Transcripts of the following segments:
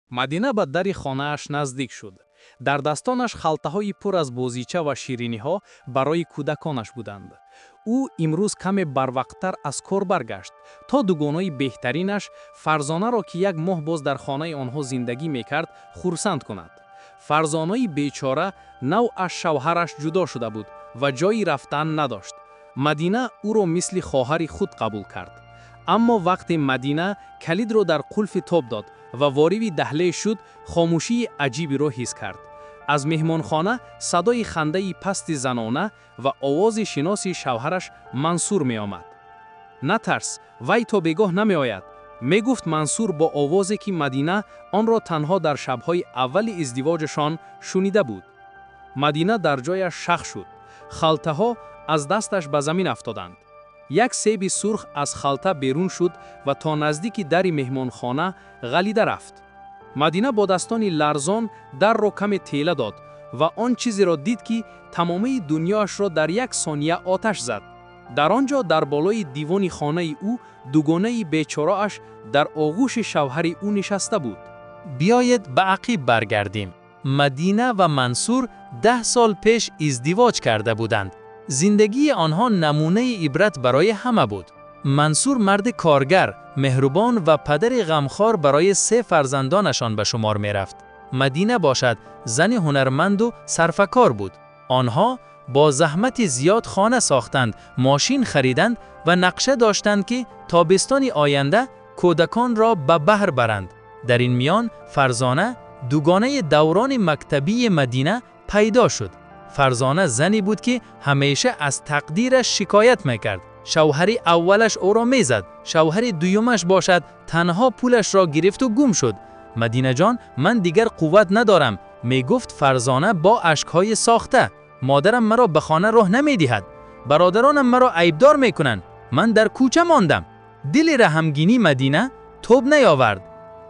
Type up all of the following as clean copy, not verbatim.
Мадина ба дари хонааш наздик шуд. Дар дастонаш халтаҳои пур аз бозича ва шириниҳо барои кӯдаконаш буданд. Ӯ имрӯз каме барвақттар аз кор баргашт, то дугонаи беҳтаринаш, Фарзонаро, ки як моҳ боз дар хонаи онҳо зиндагӣ мекард, хурсанд кунад. Фарзонаи бечора нав аз шавҳараш ҷудо шуда буд ва ҷойи рафтан надошт. Мадина ӯро мисли хоҳари худ қабул кард. Аммо вақте Мадина калидро дар қулфи тоб дод ва вориди даҳлез шуд, хомӯшии аҷиберо ҳис кард. Аз меҳмонхона садои хандаи пасти занона ва овози шиноси шавҳараш Мансур меомад. «Натарс, вай то бегоҳ намеояд», мегуфт Мансур бо овозе, ки Мадина онро танҳо дар шабҳои аввали издивоҷашон шунида буд. Мадина дар ҷояш шах шуд. Халтаҳо аз дасташ ба замин афтоданд. Як себи сурх аз халта берун шуд ва то наздики дари меҳмонхона ғалида рафт. Мадина бо дастони ларзон дарро каме тела дод ва он чизеро дид, ки тамомии дунёашро дар як сония оташ зад. Дар он ҷо, дар болои дивони хонаи ӯ, дугонаи бечорааш дар оғӯши шавҳари ӯ нишаста буд. Биёед, ба ақиб баргардем. Мадина ва Мансур 10 сол пеш издивоҷ карда буданд. Зиндагии онҳо намунаи ибрат барои ҳама буд. Мансур марди коргар, меҳрубон ва падари ғамхор барои се фарзандонашон ба шумор мерафт. Мадина бошад, зани ҳунарманду сарфакор буд. Онҳо бо заҳмати зиёд хона сохтанд, мошин хариданд ва нақша доштанд, ки тобистони оянда кӯдаконро ба баҳр баранд. Дар ин миён Фарзона, дугонаи даврони мактабии Мадина, пайдо шуд. Фарзона зане буд, ки ҳамеша аз тақдираш шикоят мекард. Шавҳари аввалаш ӯро мезад, шавҳари дуюмаш бошад, танҳо пулашро гирифту гум шуд. «Мадинаҷон, ман дигар қувват надорам», мегуфт Фарзона бо ашкҳои сохта. «Модарам маро ба хона роҳ намедиҳад, бародаронам маро айбдор мекунанд, ман дар кӯча мондам». Дили раҳмгини Мадина тоб наёвард.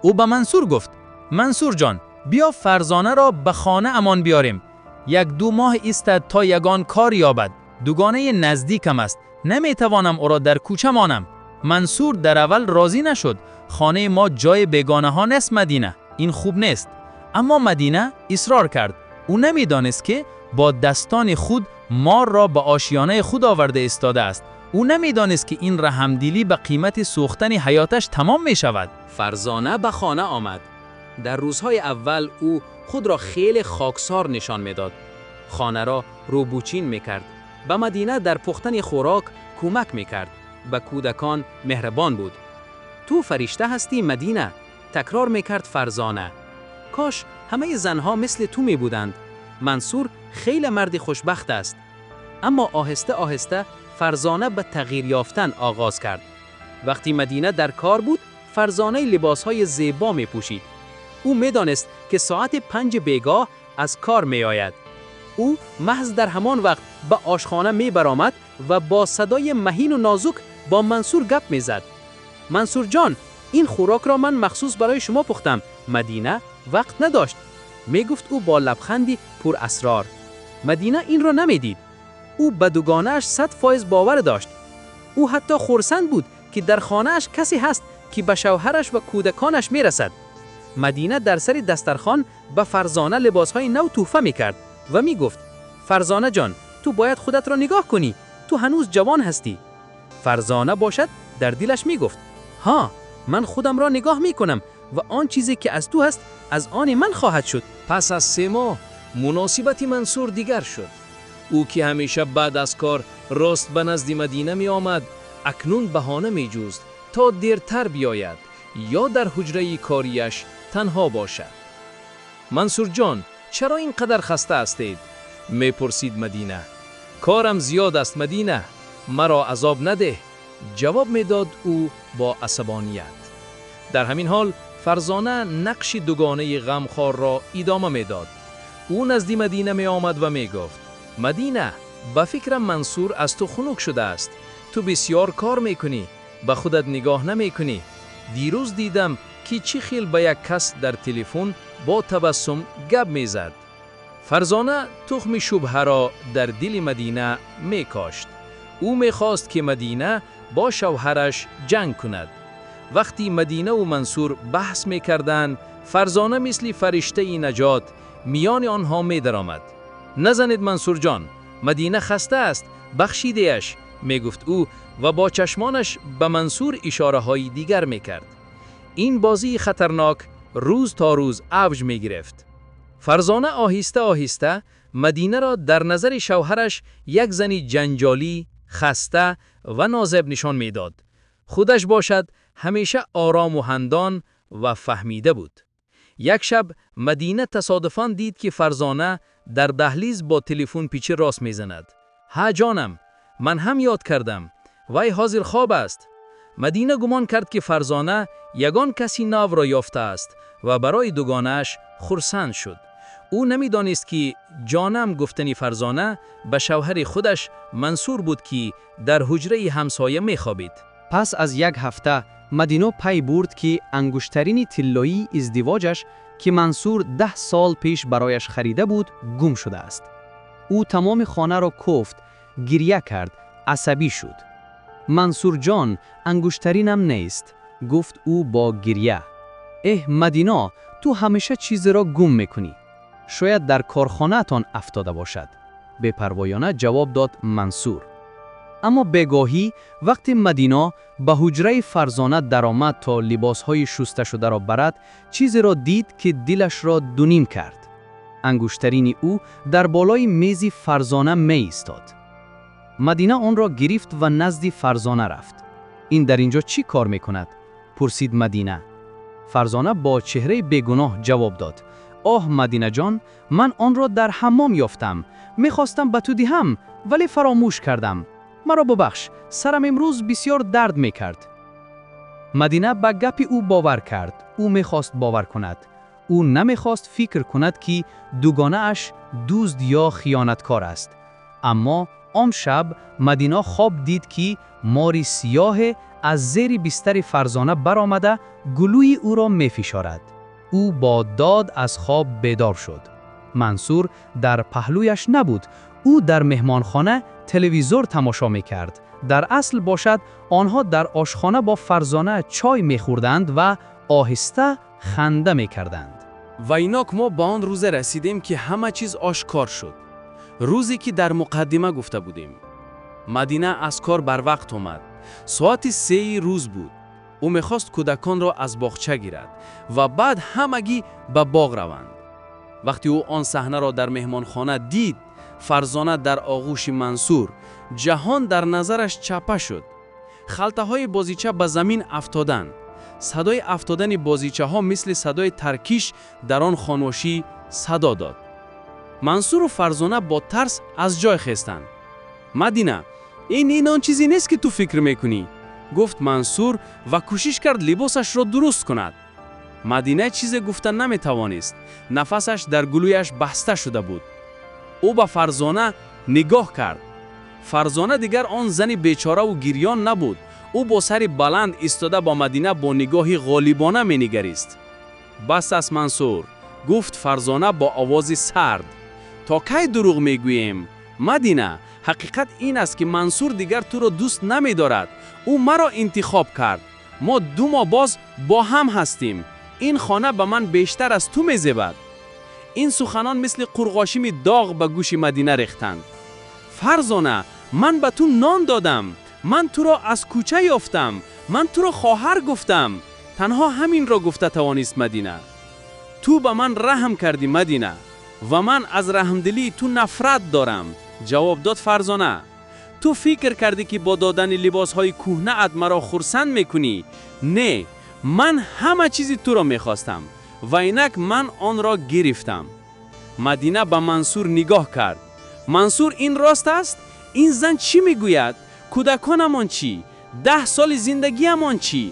Ӯ ба Мансур гуфт: «Мансурҷон, биё, Фарзонаро ба хонаамон биёрем, як-ду моҳ истад, то ягон кор ёбад. Дугонаи наздикам аст, наметавонам ӯро дар кӯча монам». Мансур дар аввал розӣ нашуд. «Хонаи мо ҷои бегонаҳо нест, Мадина, ин хуб нест». Аммо Мадина исрор кард. Ӯ намедонист, ки бо дастони худ морро ба ошиёнаи худ оварда истодааст. Ӯ намедонист, ки ин раҳмдилӣ ба қимати сӯхтани ҳаёташ тамом мешавад. Фарзона ба хона омад. Дар рӯзҳои аввал ӯ худро хеле хоксор нишон медод. Хонаро рӯбучин мекард, ба Мадина дар пухтани хӯрок кӯмак мекард, ба кӯдакон меҳрабон буд. «Ту фаришта ҳастӣ, Мадина», такрор мекард Фарзона. «Кош ҳамаи занҳо мисли ту мебуданд. Мансур хеле марди хушбахт аст». Аммо оҳиста оҳиста Фарзона ба тағйир ёфтан оғоз кард. Вақте Мадина дар кор буд, Фарзона либосҳои зебо мепӯшид. Ӯ медонист, ки соати 5 бегоҳ аз кор меояд. Ӯ маҳз дар ҳамон вақт ба ошхона мебаромад ва бо садои маҳину нозук бо Мансур гап мезад. «Мансурҷон, ин хӯрокро ман махсус барои шумо пухтам, Мадина вақт надошт», мегуфт ӯ бо лабханди пурасрор. Мадина инро намедид. Ӯ ба дугонааш 100% бовар дошт. Ӯ ҳатто хурсанд буд, ки дар хонааш касе ҳаст, ки ба шавҳараш ва кӯдаконаш мерасад. Мадина дар сари дастархон ба Фарзона либосҳои нав тӯҳфа мекард ва мегуфт: «Фарзонаҷон, ту бояд худатро нигоҳ кунӣ, ту ҳанӯз ҷавон ҳастӣ». Фарзона бошад, дар дилаш мегуфт: «Ҳа, ман худамро нигоҳ мекунам ва он чизе, ки аз ту аст, аз они ман хоҳад шуд». Пас аз 3 моҳ муносибати Мансур дигар шуд. Ӯ, ки ҳамеша баъд аз кор рост ба назди Мадина меомад, акнун баҳона меҷуст, то дертар биёяд ё дар ҳуҷраи кориаш танҳо бошад. «Мансурҷон, чаро ин қадар хаста ҳастед?» мепурсид Мадина. «Корам зиёд аст, Мадина, маро азоб надеҳ», ҷавоб медод ӯ бо асабоният. Дар ҳамин ҳол Фарзона нақши дугонаи ғамхорро идома медод. Ӯ назди Мадина меомад ва мегуфт: «Мадина, ба фикрам, Мансур аз ту хунук шудааст. Ту бисёр кор мекунӣ, ба худат нигоҳ намекунӣ. Дирӯз дидам, ки чӣ хел ба як кас дар телефон бо табассум гап мезад». Фарзона тухми шубҳаро дар дили Мадина мекошт. Ӯ мехост, ки Мадина бо шавҳараш ҷанг кунад. Вақти Мадинаву Мансур баҳс мекарданд, Фарзона мисли фариштаи наҷот миёни онҳо медаромад. «Назанед, Мансурҷон, Мадина хаста аст, бахшидеаш», мегуфт ӯ ва бо чашмонаш ба Мансур ишораҳои дигар мекард. Ин бозии хатарнок рӯз то рӯз авҷ мегирифт. Фарзона оҳиста оҳиста Мадинаро дар назари шавҳараш як зани ҷанҷолӣ, хаста ва нозеб нишон медод. Худаш бошад, ҳамеша ором ва хандон ва фаҳмида буд. Як шаб Мадина тасодуфан дид, ки Фарзона дар даҳлиз бо телефон пичи рост мезанад. «Ҳа, ҷонам, ман ҳам ёд кардам. Вай ҳозир хоб аст». Мадина гумон кард, ки Фарзона ягон каси навро ёфтааст ва барои дугонааш хурсанд шуд. Ӯ намедонист, ки «ҷонам» гуфтани Фарзона ба шавҳари худаш Мансур буд, ки дар ҳуҷраи ҳамсоя мехобид. Пас аз як ҳафта Мадино пай бурд, ки ангуштарини тиллоии издивоҷаш, ки Мансур 10 сол пеш барояш харида буд, гум шудааст. Ӯ тамоми хонаро кофт, гиря кард, асабӣ шуд. «Мансурҷон, ангуштаринам нест», гуфт ӯ бо гиря. «Эҳ, Мадино, ту ҳамеша чизеро гум мекунӣ. Шояд дар корхонаатон афтода бошад», бепарвоёна ҷавоб дод Мансур. Аммо бегоҳӣ, вақте Мадино ба ҳуҷраи Фарзона даромад, то либосҳои шусташударо барад, чизеро дид, ки дилашро дуним кард. Ангуштарини ӯ дар болои мези Фарзона меистод. Мадина онро гирифт ва назди Фарзона рафт. «Ин дар ин ҷо чӣ кор мекунад?» пурсид Мадина. Фарзона бо чеҳраи бегуноҳ ҷавоб дод: «Оҳ, Мадинаҷон, ман онро дар ҳаммом ёфтам. Мехостам ба ту диҳам, вале фаромӯш кардам. Маро бубахш, сарам имрӯз бисёр дард мекард». Мадина ба гапи ӯ бовар кард. Ӯ мехост бовар кунад. Ӯ намехост фикр кунад, ки дугонааш дузд ё хиёнаткор аст. Аммо он шаб Мадино хоб дид, ки мори сиёҳе аз зери бистари Фарзона баромада, гулӯи ӯро мефишорад. Ӯ бо дод аз хоб бедор шуд. Мансур дар паҳлӯяш набуд. Ӯ дар меҳмонхона телевизор тамошо мекард. Дар асл бошад, онҳо дар ошхона бо Фарзона чой мехӯрданд ва оҳиста ханда мекарданд. Ва инак мо ба он рӯзе расидем, ки ҳама чиз ошкор шуд. Рӯзе, ки дар муқаддима гуфта будем. Мадина аз кор барвақт омад. Соати 3-и рӯз буд. Ӯ мехост кӯдаконро аз боғча гирад ва баъд ҳамагӣ ба боғ раванд. Вақте ӯ он саҳнаро дар меҳмонхона дид, Фарзона дар оғӯши Мансур, ҷаҳон дар назараш чапа шуд. Халтаҳои бозича ба замин афтоданд. Садои афтодани бозичаҳо мисли садои таркиш дар он хомӯшӣ садо дод. Мансуру Фарзона бо тарс аз ҷой хестанд. «Мадина, ин он чизе нест, ки ту фикр мекунӣ», гуфт Мансур ва кӯшиш кард либосашро дуруст кунад. Мадина чизе гуфта наметавонист. Нафасаш дар гулӯяш баста шуда буд. Ӯ ба Фарзона нигоҳ кард. Фарзона дигар он зани бечораву гирён набуд. Ӯ бо сари баланд истода, ба Мадина бо нигоҳи ғолибона менигарист. «Бас аст, Мансур», гуфт Фарзона бо овози сард. «То кай дурӯғ мегӯем? Мадина, ҳақиқат ин аст, ки Мансур дигар туро дӯст намедорад. Ӯ маро интихоб кард. Мо 2 моҳ боз бо ҳам ҳастем. Ин хона ба ман бештар аз ту мезебад». Ин суханон мисли қурғошими доғ ба гӯши Мадина рехтанд. «Фарзона, ман ба ту нон додам, ман туро аз кӯча ёфтам, ман туро хоҳар гуфтам», танҳо ҳаминро гуфта тавонист Мадина. «Ту ба ман раҳм кардӣ, Мадина, ва ман аз раҳмдилии ту нафрат дорам», ҷавоб дод Фарзона. «Ту фикр кардӣ, ки бо додани либосҳои кӯҳнаат маро хурсанд мекунӣ. Не, ман ҳама чизи туро мехостам ва инак ман онро гирифтам». Мадина ба Мансур нигоҳ кард. «Мансур, ин рост аст? Ин зан чӣ мегӯяд? Кӯдаконамон чӣ? 10 соли зиндагиамон чӣ?»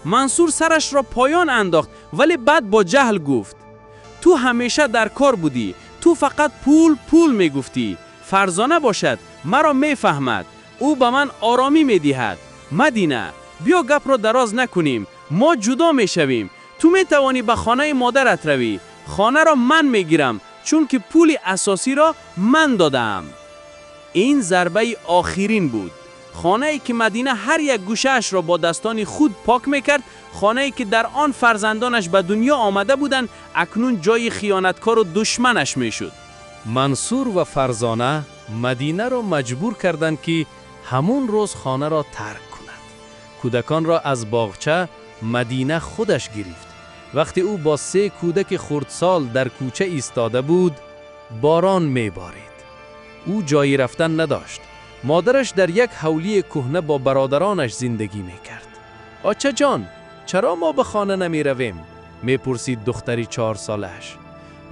Мансур сарашро поён андохт, вале баъд бо ҷаҳл гуфт: «Ту ҳамеша дар кор будӣ. Ту фақат пул, пул мегуфтӣ. Фарзона бошад, маро мефаҳмад. Ӯ ба ман оромӣ медиҳад. Мадина, биё, гапро дароз накунем. Мо ҷудо мешавем. Ту метавонӣ ба хонаи модарат равӣ. Хонаро ман мегирам, чунки пули асосиро ман додаам». Ин зарбаи охирин буд. Хонае, ки Мадина ҳар як гӯшаашро бо дастони худ пок мекард, Хонае ки дар он фарзандонаш ба дунё омада буданд, акнун ҷои хиёнаткор ва душманаш мешуд. Мансур ва Фарзона Мадинаро маҷбур карданд, ки ҳамон рӯз хонаро тарк кунад. Кӯдаконро аз боғча Мадина худаш гирифт. Вақте ӯ бо се кӯдаки хурдсол дар кӯча истода буд, борон меборид. Ӯ ҷои рафтан надошт. Модараш дар як ҳавлии кӯҳна бо бародаронаш зиндагӣ мекард. «Очаҷон, чаро мо ба хона намеравем?» мепурсид духтари 4-солааш.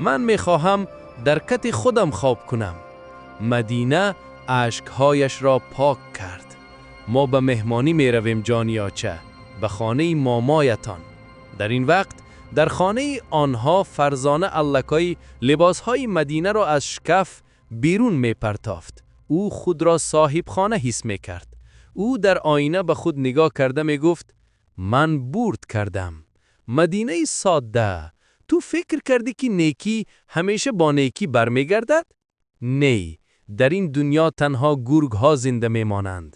«Ман мехоҳам дар кати худам хоб кунам». Мадина ашкҳояшро пок кард. «Мо ба меҳмонӣ меравем, ҷони оча, ба хонаи момоятон». Дар ин вақт дар хонаи онҳо Фарзона аллакай либосҳои Мадинаро аз шкаф берун мепартофт. Ӯ худро соҳибхона ҳис мекард. Ӯ дар оина ба худ нигоҳ карда мегуфт: «Ман бурд кардам. Мадинаи содда, ту фикр кардӣ, ки некӣ ҳамеша бо некӣ бармегардад? Не, дар ин дунё танҳо гургҳо зинда мемонанд».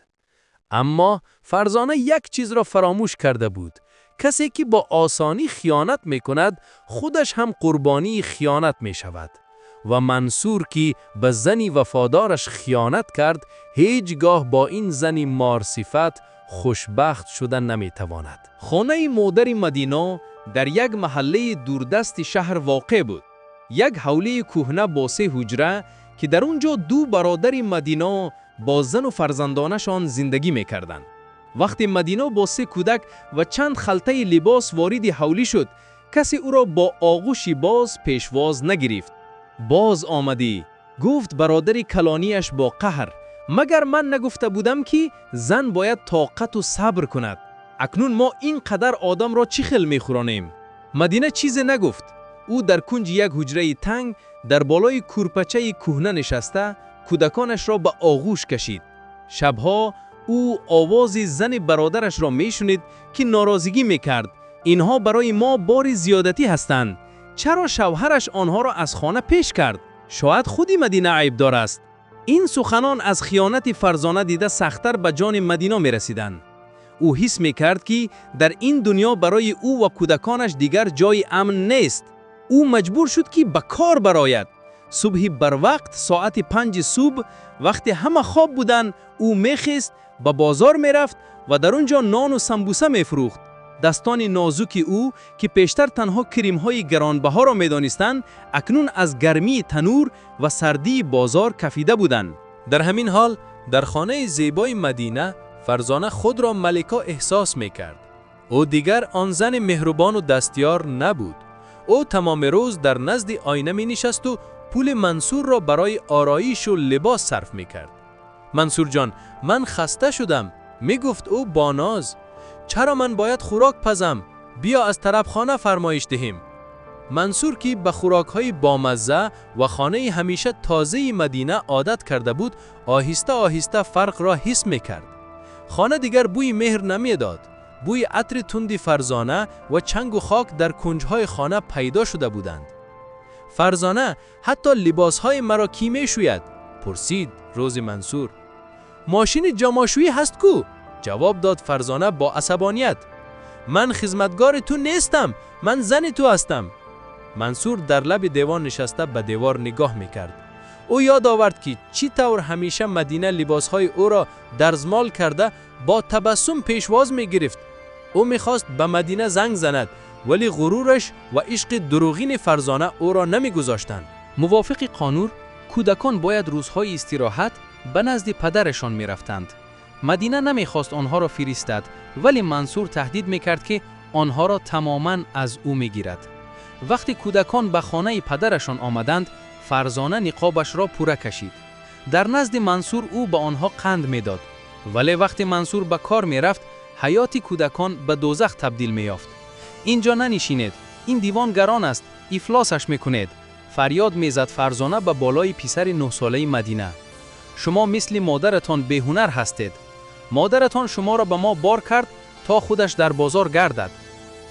Аммо Фарзона як чизро фаромӯш карда буд: касе ки бо осонӣ хиёнат мекунад, худаш ҳам қурбонии хиёнат мешавад. Ва Мансур, ки ба зани вафодораш хиёнат кард, ҳеҷ гоҳ бо ин зани морсифат хушбахт шуда наметавонад. Хонаи модари Мадино дар як маҳаллаи дурдасти шаҳр воқеъ буд. Як ҳавлии кӯҳна бо се ҳуҷра, ки дар он ҷо ду бародари Мадино бо зану фарзандонашон зиндагӣ мекарданд. Вақте Мадино бо се кӯдак ва чанд халтаи либос вориди ҳавлӣ шуд, касе ӯро бо оғӯши боз пешвоз нагирифт. «Боз омадӣ», гуфт бародари калонияш бо қаҳр. «Магар ман нагуфта будам, ки зан бояд тоқату сабр кунад? Акнун мо ин қадар одамро чӣ хел мехӯронем?» Мадина чизе нагуфт. Ӯ дар кунҷи як ҳуҷраи танг, дар болои кӯрпачаи кӯҳна нишаста, кӯдаконашро ба оғӯш кашид. Шабҳо ӯ овози зани бародарашро мешунид, ки норозигӣ мекард: «Инҳо барои мо бори зиёдатӣ ҳастанд. Чаро шавҳараш онҳоро аз хона пеш кард? Шояд худи Мадина айбдор аст». Ин суханон аз хиёнати Фарзона дида сахттар ба ҷони Мадино мерасиданд. Ӯ ҳис мекард, ки дар ин дунё барои ӯ ва кӯдаконаш дигар ҷои амн нест. Ӯ маҷбур шуд, ки ба кор барояд. Субҳи барвақт, соати 5-и субҳ, вақте ҳама хоб буданд, ӯ мехест, ба бозор мерафт ва дар он ҷо нону самбуса мефурӯхт. Дастони нозуки ӯ, ки пештар танҳо кремҳои гаронбаҳоро медонистанд, акнун аз гармии танӯр ва сардии бозор кафида буданд. Дар ҳамин ҳол дар хонаи зебои Мадина Фарзона худро малика эҳсос мекард. Ӯ дигар он зани меҳрубону дастёр набуд. Ӯ тамоми рӯз дар назди оина менишасту пули Мансурро барои ороишу либос сарф мекард. «Мансурҷон, ман хаста шудам», мегуфт ӯ бо ноз. «Чаро ман бояд хӯрок пазам? Биё, аз тарабхона фармоиш диҳем». Мансур, ки ба хӯрокҳои бомазза ва хонаи ҳамеша тозаи Мадина одат карда буд, оҳиста оҳиста фарқро ҳис мекард. Хона дигар бӯи меҳр намедод. Бӯи атри тунди Фарзона ва чангу хок дар кунҷҳои хона пайдо шуда буданд. «Фарзона, ҳатто либосҳои маро кӣ мешӯяд?» пурсид рӯзи Мансур. «Мошини ҷомашӯӣ ҳаст ку», ҷавоб дод Фарзона бо асабоният. «Ман хизматгори ту нестам, ман зани ту ҳастам». Мансур дар лаби девон нишаста ба девор нигоҳ мекард. Ӯ ёд овард, ки чӣ тавр ҳамеша Мадина либосҳои ӯро дарзмол карда, бо табассум пешвоз мегирифт. Ӯ мехост ба Мадина занг занад, вале ғурураш ва ишқи дурӯғини Фарзона ӯро намегузоштанд. Мувофиқи қонун, кӯдакон бояд рӯзҳои истироҳат ба назди падарашон мерафтанд. Мадина намехост онҳоро фиристад, вале Мансур таҳдид мекард, ки онҳоро тамоман аз ӯ мегирад. Вақте кӯдакон ба хонаи падарашон омаданд, Фарзона ниқобашро пурра кашид. Дар назди Мансур ӯ ба онҳо қанд медод, вале вақте Мансур ба кор мерафт, ҳаёти кӯдакон ба дозах табдил меёфт. «Ин ҷо нанишинед, ин дивон гарон аст, ифлосаш мекунед», фарёд мезад Фарзона ба болои писари 9-солаи Мадина. «Шумо мисли модаратон беҳунар ҳастед. Модаратон шуморо ба мо бор кард, то худаш дар бозор гардад».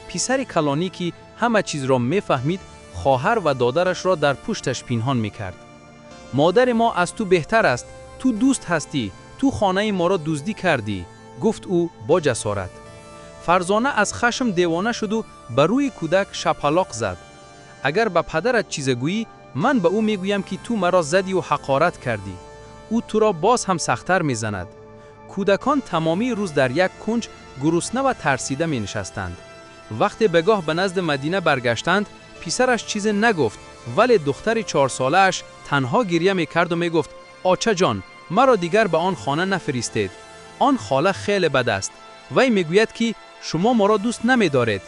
Писари калонӣ, ки ҳама чизро мефаҳмид, хоҳар ва додарашро дар пушташ пинҳон мекард. «Модари мо аз ту беҳтар аст, ту дузд ҳастӣ, ту хонаи моро дуздӣ кардӣ», гуфт ӯ бо ҷасорат. Фарзона аз хашм девона шуду ба рӯи кӯдак шапалоқ зад. Агар ба падарат чизе гӯӣ, ман ба ӯ мегӯям, ки ту маро задию ҳақорат кардӣ. Ӯ туро боз ҳам сахттар мезанад. Кӯдакон тамомии рӯз дар як кунҷ гурусна ва тарсида менишастанд. Вақте бегоҳ ба назди Мадина баргаштанд, писараш чизе нагуфт, вале духтари 4-солааш танҳо гиря мекарду мегуфт: «Очаҷон, маро дигар ба он хона нафиристед. Он хола хеле бад аст. Вай мегӯяд, ки шумо моро дӯст намедоред».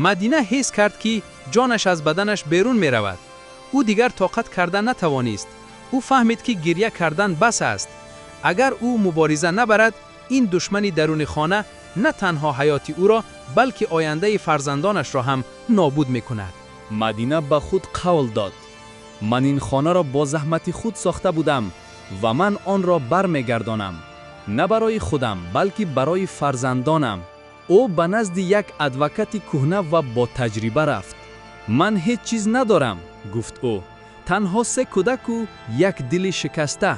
Мадина ҳис кард, ки ҷонаш аз баданаш берун меравад. Ӯ дигар тоқат карда натавонист. Ӯ фаҳмид, ки гиря кардан бас аст. Агар ӯ мубориза набарад, ин душмани даруни хона на танҳо ҳаёти ӯро, балки ояндаи фарзандонашро ҳам нобуд мекунад. Мадина ба худ қавл дод: «Ман ин хонаро бо заҳмати худ сохта будам ва ман онро бармегардонам. На барои худам, балки барои фарзандонам». Ӯ ба назди як адвокати кӯҳна ва ботаҷриба рафт. «Ман ҳеҷ чиз надорам, — гуфт ӯ, — танҳо се кӯдаку як дили шикаста.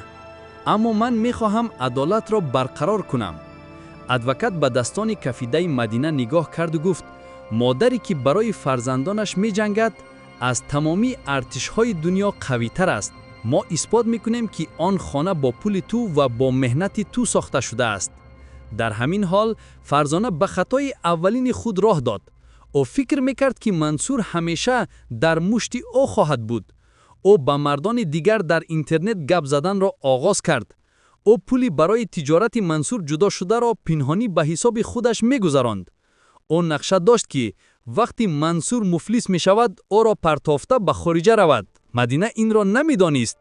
Аммо ман мехоҳам адолатро барқарор кунам». Адвокат ба дастони кафидаи Мадина нигоҳ карду гуфт: «Модаре, ки барои фарзандонаш меҷангад, аз тамомии артишҳои дунё қавитар аст. Мо исбот мекунем, ки он хона бо пули ту ва бо меҳнати ту сохта шудааст». Дар ҳамин ҳол Фарзона ба хатои аввалини худ роҳ дод. Ӯ фикр мекард, ки Мансур ҳамеша дар мушти ӯ хоҳад буд. Ӯ ба мардони дигар дар интернет гап заданро оғоз кард. Ӯ пули барои тиҷорати Мансур ҷудо шударо пинҳонӣ ба ҳисоби худаш мегузаронд. Ӯ нақша дошт, ки вақти Мансур муфлис мешавад, ӯро партофта ба хориҷа равад. Мадина инро намедонист,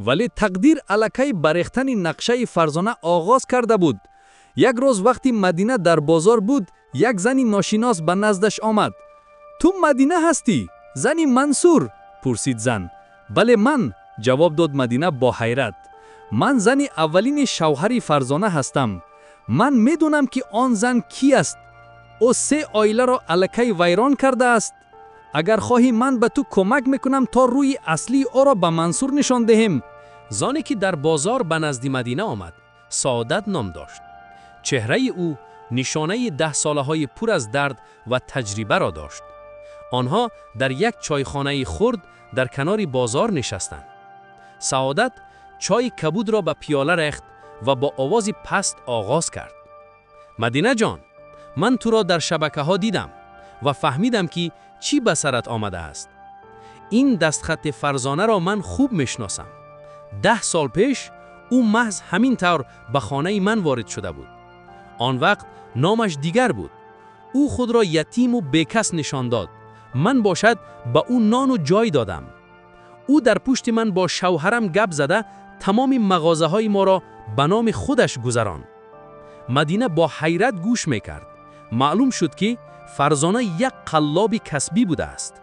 вале тақдир аллакай ба рехтани нақшаи Фарзона оғоз карда буд. Як рӯз, вақти Мадина дар бозор буд, як зани ношинос ба наздаш омад. «Ту Мадина ҳастӣ, зани Мансур?» — пурсид зан. «Бале, ман», — ҷавоб дод Мадина бо ҳайрат. «Ман зани аввалини шавҳари Фарзона ҳастам. Ман медонам, ки он зан кӣ аст. Ӯ се оиларо аллакай вайрон кардааст. Агар хоҳӣ, ман ба ту кӯмак мекунам, то рӯи аслии ӯро ба Мансур нишон диҳем». Зане ки дар бозор ба назди Мадина омад, Саодат ном дошт. Чеҳраи ӯ нишонаи 10 солаҳои пур аз дард ва таҷрибаро дошт. Онҳо дар як чойхонаи хурд дар канори бозор нишастанд. Саодат чойи кабудро ба пиёла рехт ва бо овози паст оғоз кард: «Мадинаҷон, ман туро дар шабакаҳо дидам ва фаҳмидам, ки чӣ ба сарат омадааст. Ин дастхати Фарзонаро ман хуб мешиносам. 10 сол пеш ӯ маҳз ҳамин тавр ба хонаи ман ворид шуда буд. Он вақт номаш дигар буд. Ӯ худро ятиму бекас нишон дод. Ман бошад ба ӯ нону ҷой додам. Ӯ дар пушти ман бо шавҳарам гап зада, тамоми мағозаҳои моро ба номи худаш гузаронд». Мадина бо ҳайрат гӯш мекард. Маълум шуд, ки Фарзона як қаллоби касбӣ будааст.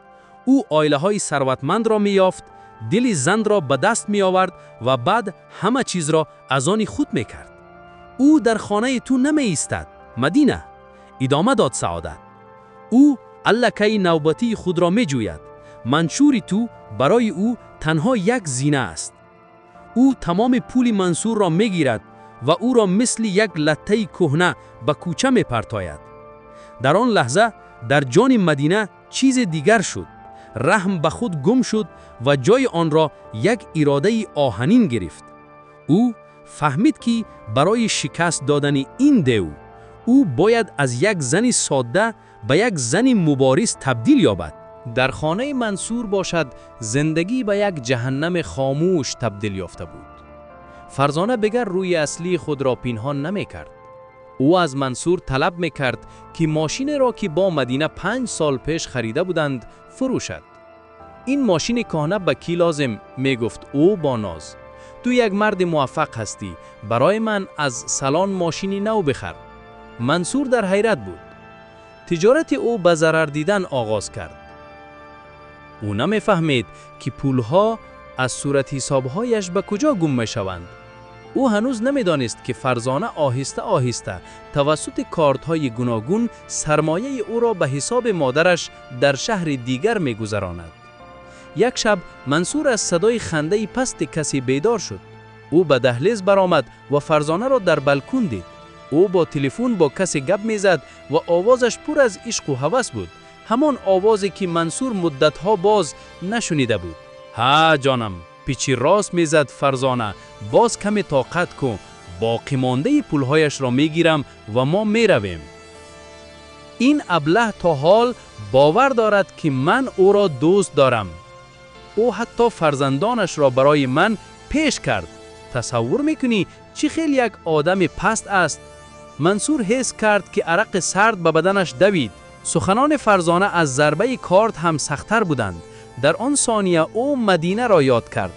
Ӯ оилаҳои сарватмандро меёфт, дили занро ба даст меовард ва баъд ҳама чизро аз они худ мекард. «Ӯ дар хонаи ту намеистад, Мадина», — идома дод Саодат. «Ӯ аллакай навбатии худро меҷӯяд. Маншури ту барои ӯ танҳо як зина аст. Ӯ тамоми пули Мансурро мегирад ва ӯро мисли як латтаи кӯҳна ба кӯча мепартояд». Дар он лаҳза дар ҷони Мадина чизе дигар шуд. Раҳм ба худ гум шуд ва ҷои онро як иродаи оҳанин гирифт. Ӯ фаҳмид, ки барои шикаст додани ин дев ӯ бояд аз як зани содда ба як зани мубориз табдил ёбад. Дар хонаи Мансур бошад, зиндагӣ ба як ҷаҳаннами хомӯш табдил ёфта буд. Фарзона дигар рӯи аслии худро пинҳон намекард. Ӯ аз Мансур талаб мекард, ки мошинеро, ки бо Мадина 5 сол пеш харида буданд, фурӯшад. «Ин мошини кӯҳна ба кӣ лозим?» — мегуфт ӯ бо ноз. «Ту як марди муваффақ ҳастӣ. Барои ман аз салон мошини нав бихар». Мансур дар ҳайрат буд. Тиҷорати ӯ ба зарар дидан оғоз кард. Ӯ намефаҳмид, ки пулҳо аз суратҳисобҳояш ба куҷо гум мешаванд. Ӯ ҳанӯз намедонист, ки Фарзона оҳиста оҳиста тавассути кортҳои гуногун сармояи ӯро ба ҳисоби модараш дар шаҳри дигар мегузаронад. Як шаб Мансур аз садои хандаи пасти касе бедор шуд. Ӯ ба даҳлез баромад ва Фарзонаро дар балкон дид. Ӯ бо телефон бо касе гап мезад ва овозаш пур аз ишқу ҳавас буд. Ҳамон овозе ки Мансур муддатҳо боз нашунида буд. Ҳа, ҷонам, пичи рост мезад Фарзона, боз каме тоқат кун, боқимондаи пулҳояшро мегирам ва мо меравем. Ин аблаҳ то ҳол бовар дорад, ки ман ӯро дӯст дорам. Ӯ ҳатто фарзандонашро барои ман пеш кард. Тасаввур мекунӣ, чӣ хел як одами паст аст? Мансур ҳис кард, ки арақи сард ба баданаш давид. Суханони Фарзона аз зарбаи корд ҳам сахттар буданд. Дар он сония ӯ Мадинаро ёд кард.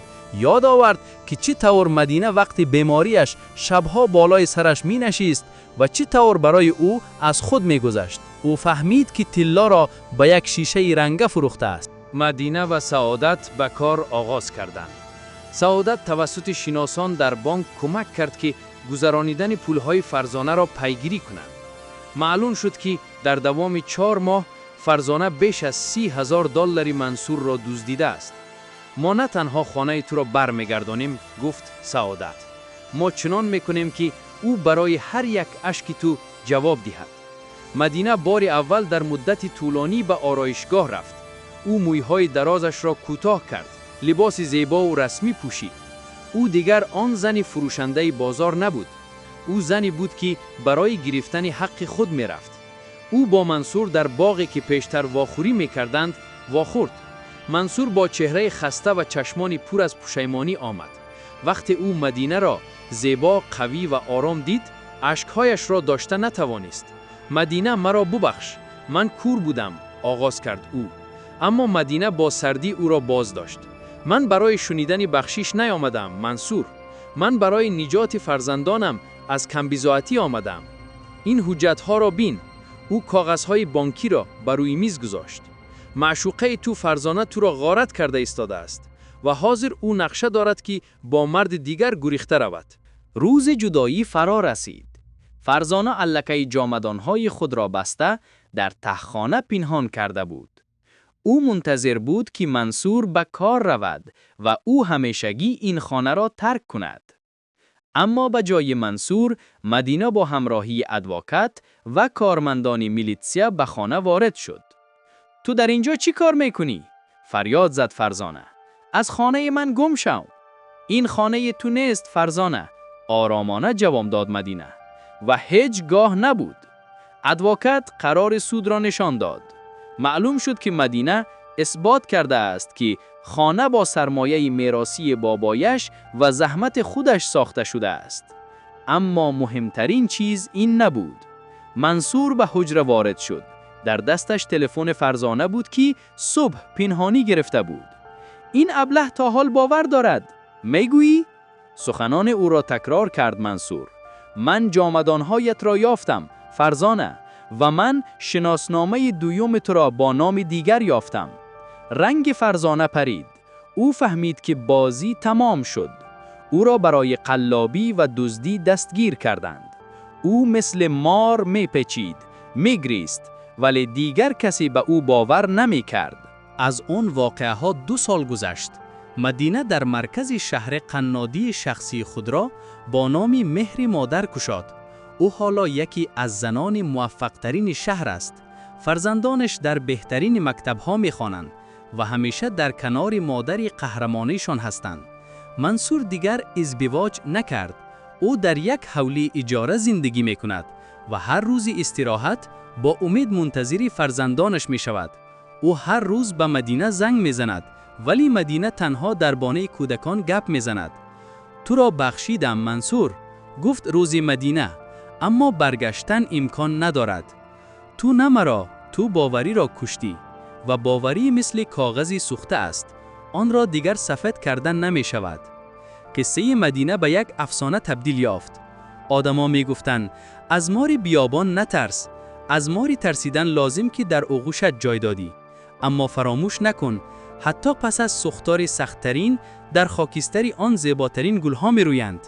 Ёд овард, ки чӣ тавр Мадина вақти бемориаш шабҳо болои сараш менишист ва чӣ тавр барои ӯ аз худ мегузашт. Ӯ фаҳмид, ки тиллоро ба як шишаи ранга фурӯхтааст. Мадина ва Саодат ба кор оғоз карданд. Саодат тавассути шиносон дар бонк кӯмак кард, ки гузаронидани пулҳои Фарзонаро пайгирӣ кунанд. Маълум шуд, ки дар давоми 4 моҳ Фарзона беш аз 30 000 доллари Мансурро дуздидааст. Мо на танҳо хонаи туро бармегардонем, гуфт Саодат, мо чунон мекунем, ки ӯ барои ҳар як ашки ту ҷавоб диҳад. Мадина бори аввал дар муддати тӯлонӣ ба ороишгоҳ рафт. Ӯ мӯйҳои дарозашро кӯтоҳ кард, либоси зебову расмӣ пӯшид. Ӯ дигар он зани фурӯшандаи бозор набуд. Ӯ зане буд, ки барои гирифтани ҳаққи худ мерафт. Ӯ бо Мансур дар боғе, ки пештар вохӯрӣ мекарданд, вохӯрд. Мансур бо чеҳраи хаста ва чашмони пур аз пушаймонӣ омад. Вақте ӯ Мадинаро зебо, қавӣ ва ором дид, ашкҳояшро дошта натавонист. Мадина, маро бубахш, ман кур будам, оғоз кард ӯ. Аммо Мадина бо сардӣ ӯро боздошт. Ман барои шунидани бахшиш наомадам, Мансур. Ман барои ниҷоти фарзандонам аз камбизоатӣ омадам. Ин ҳуҷҷатҳоро бин. Ӯ коғазҳои бонкиро ба рӯи миз гузошт. Маъшуқаи ту Фарзона туро ғорат карда истодааст ва ҳозир ӯ нақша дорад, ки бо марди дигар гурехта равад. Рӯзи ҷудоӣ фаро расид. Фарзона аллакай ҷомадонҳои худро баста, дар таҳхона пинҳон карда буд. Ӯ мунтазир буд, ки Мансур ба кор равад ва ӯ ҳамешагӣ ин хонаро тарк кунад. Аммо ба ҷои Мансур Мадина бо ҳамроҳии адвокат ва кормандони милитсия ба хона ворид шуд. Ту дар ин ҷо чӣ кор мекунӣ? Фарёд зад Фарзона. Аз хонаи ман гум шав! Ин хонаи ту нест, Фарзона, оромона ҷавоб дод Мадина. Ва ҳеҷ гоҳ набуд. Адвокат қарори судро нишон дод. Маълум шуд, ки Мадина исбот кардааст, ки хона бо сармояи меросии бобояш ва заҳмати худаш сохта шудааст. Аммо муҳимтарин чиз ин набуд. Мансур ба ҳуҷра ворид шуд. Дар дасташ телефони Фарзона буд, ки субҳ пинҳонӣ гирифта буд. Ин аблаҳ то ҳол бовар дорад. Мегӯӣ? Суханони ӯро такрор кард Мансур. Ман ҷомадонҳоятро ёфтам, Фарзона, ва ман шиносномаи дуюми туро бо номи дигар ёфтам. Ранги Фарзона парид. Ӯ фаҳмид, ки бозӣ тамом шуд. Ӯро барои қаллобӣ ва дуздӣ дастгир карданд. Ӯ мисли мор мепечид, мегирист, вале дигар касе ба ӯ бовар намекард. Аз он воқеаҳо 2 сол гузашт. Мадина дар маркази шаҳр қаннодии шахсии худро бо номи Меҳри модар кушод. Ӯ ҳоло яке аз занони муваффақтарини шаҳр аст. Фарзандонаш дар беҳтарини мактабҳо мехонанд ва ҳамеша дар канори модари қаҳрамонишон ҳастанд. Мансур дигар издивоҷ накард. Ӯ дар як ҳавлии иҷора зиндагӣ мекунад ва ҳар рӯзи истироҳат бо умед мунтазири фарзандонаш мешавад. Ӯ ҳар рӯз ба Мадина занг мезанад, вале Мадина танҳо дар бораи кӯдакон гап мезанад. Туро бахшидам, Мансур, гуфт рӯзи Мадина, аммо баргаштан имкон надорад. Ту на маро, ту бовариро куштӣ ва боварӣ мисли коғази сӯхта аст. Онро дигар сафед кардан намешавад. Қиссаи Мадина ба як афсона табдил ёфт. Одамо мегуфтанд: аз мори биёбон натарс, аз мори тарсидан лозим, ки дар оғӯшат ҷой додӣ. Аммо фаромӯш накун, ҳатто пас аз сӯхтори сахттарин, дар хокистари он зеботарин гулҳо мерӯянд.